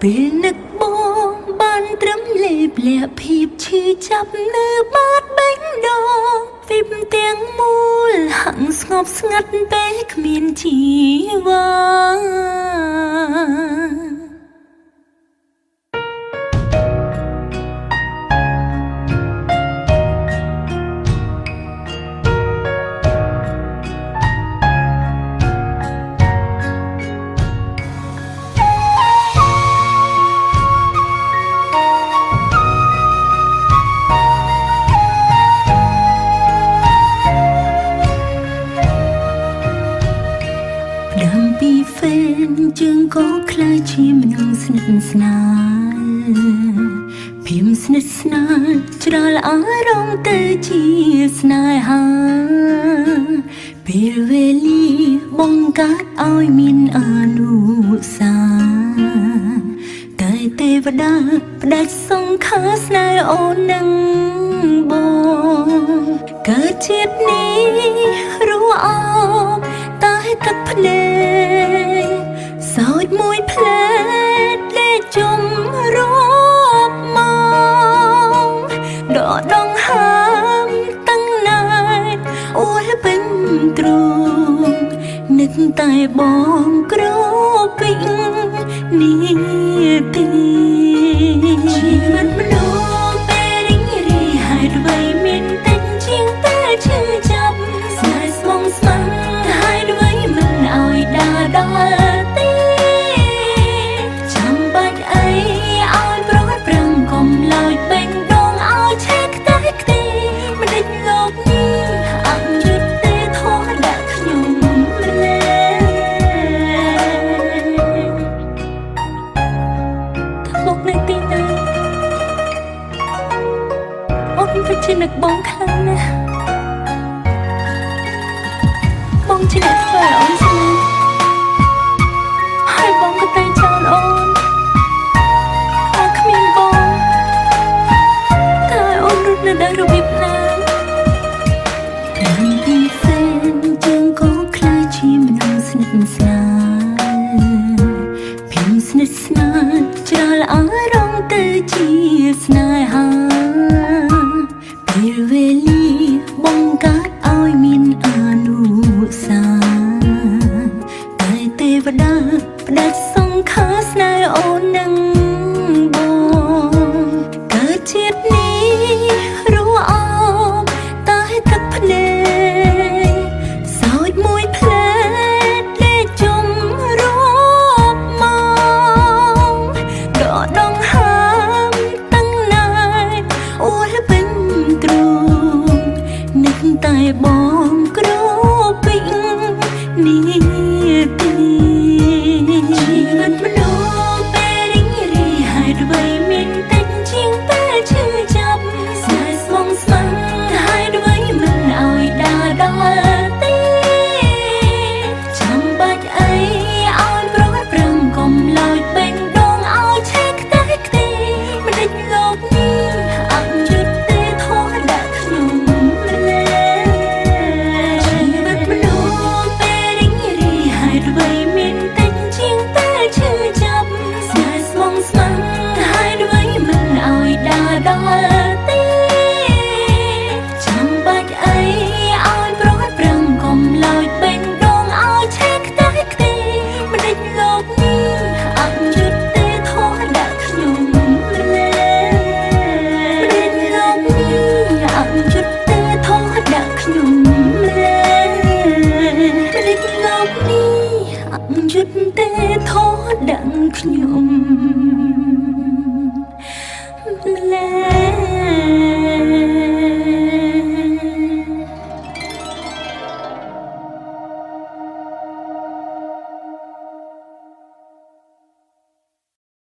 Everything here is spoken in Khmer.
ពេលនឹកបងបានត្រឹមលេបលាក់ភាពឈឺចាប់នៅបាតបេះដូងវីបទាំងមូលហាក់ស្ងប់ស្ងាត់ពេលគ្មានជីវ៉ាជើងក៏ក្លាយជាមនុស្សស្និទ្ធស្នាលភៀមស្និទ្ធស្នាលច្រាលអារម្មណ៍ទៅជាស្នេហាពេលវេលាបង្កើតឲ្យមានអនុសាតែទេវតាផ្ដាច់សង្ខារស្នេហ៍អូននឹងបងកើតជាតិនេះរស់អោបតែទឹកភ្នែកសោចមួយផ្លែដេកជុំរាប់ម៉ោងដកដងហើមតាំងណែតអួលពេញទ្រូងនឹកតែបងក្រពីនេះទេជីវិតមនុស្សពេលរីងរាយហេតុអ្វីមានតិចជាងពេលឈឺចាប់ស្នេហ៍ស្មងស្ម័គ្រហេតុអ្វីមិនឲ្យដើរដល់ជានឹកបងខ្លាំងណាស់បងជាអ្នកធ្វើឲ្យអូនស្លាប់ហើយបងក៏តែចោលអូនតែគ្មានបងតើអូនរត់នៅដល់របៀបណាតាំងពីហ្វេនជើងក៏ក្លាយជាមនុស្សស្និទ្ធស្នាលភៀមស្និទ្ធស្នាលច្រាលអារម្មណ៍ទៅជាស្នេហាពេលវេលាបង្កើតឲ្យមានអនុសាតែទេវតាផ្ដាច់សង្ខារស្នេហ៍អូននឹងបងកើតជាតិនេះរស់អោបតែទឹកភ្នែកសោចមួយផ្លែដេកជុំរាប់ម៉ោងដកដងហើមតាំងណែតអួលពេញទ្រូងនឹកតែបងក្រពីនេះទេជីវិតមនុស្សពេលរីងរាយហេតុអ្វីមានតិចជាងពេលឈឺចាប់ស្នេហ៍ស្មងស្ម័គ្រហេតុអ្វីមិនឲ្យដើរដល់ទេចាំបាច់អីឲ្យប្រត់ប្រឹងកុំឡើយបេះដូងឲ្យឆេះខ្ទេចខ្ទីមិនដេចលោកនេះអត់យុទ្ធទេធម៌ដាក់ខ្ញុំម្លេះជីវិតមនុស្សពេលរីងរាយហេតុអ្វីមានតិចជាងពេលឈឺចាប់ស្នេហ៍ស្មងស្ម័គ្រហេតុអ្វីមិនឲ្យដើរដល់ទេចាំបាច់អីឲ្យប្រត់ប្រឹងកុំឡើយបេះដូងឲ្យឆេះខ្ទេចខ្ទីមិនដេចលោកនេះអត់យុទ្ធទេធម៌ដាក់ខ្ញុំម្លេះមិនដេចលោកនេះអត់យុទ្ធទេធម៌ដាក់ខ្ញុំម្លេះមិនដេចលោកនេះអត់យុទ្ធទេធម៌ដាក់ខ្ញុំ